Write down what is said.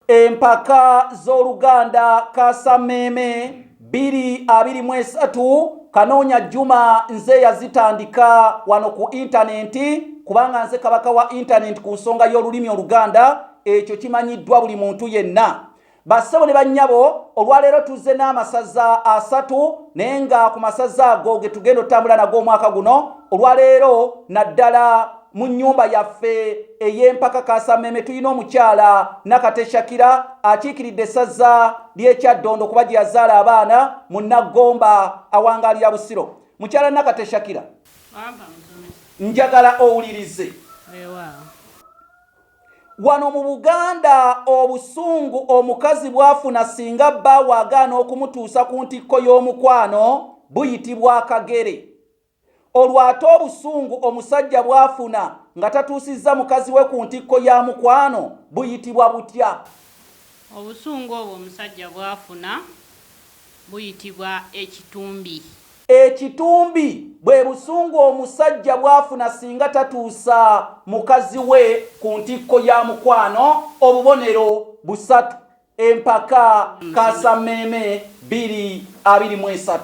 Empaka z'Oluganda Kaasammeeme 2023 Kanoonya Juma nze yazitandika wano ku intanenti, kubanga nze kabaka wa intanenti ku nsonga y'olulimi Oluganda. Ekyo kimanyiddwa buli muntu yenna. Bassebo ne bannyabo, olwaleero tuzze n'amasaza 3, naye nga ku masaza ago ge tugenda otambula nago omwaka guno. Olwaleero naddala mu nnyumba yaffe ey'empaka Kaasammeeme tulina omukyala Nakate Shakira, akiikiridde essaza ly'Ekyaddondo kuba gye yazaala abaana mu Naggomba, awangaalira Busiro. Mukyala Nakate Shakira, njagala owulirize. Wano mu Buganda, obusungu omukazi bw'afuna singa bbaawe agaana okumutuusa ku ntikko y'omukwano buyitibwa akagere. Olwo ate obusungu omusajja bw'afuna nga tatuusizza mukazi we ku ntikko ya mukwano buyitibwa butya? Obusungu obwo omusajja bw'afuna buyitibwa ekitumbi. Ekitumbi bwe busungu omusajja bw'afuna singa tatuusa mukazi we ku ntikko ya mukwano. Obubonero busatu. Empaka Kaasammeeme 2023.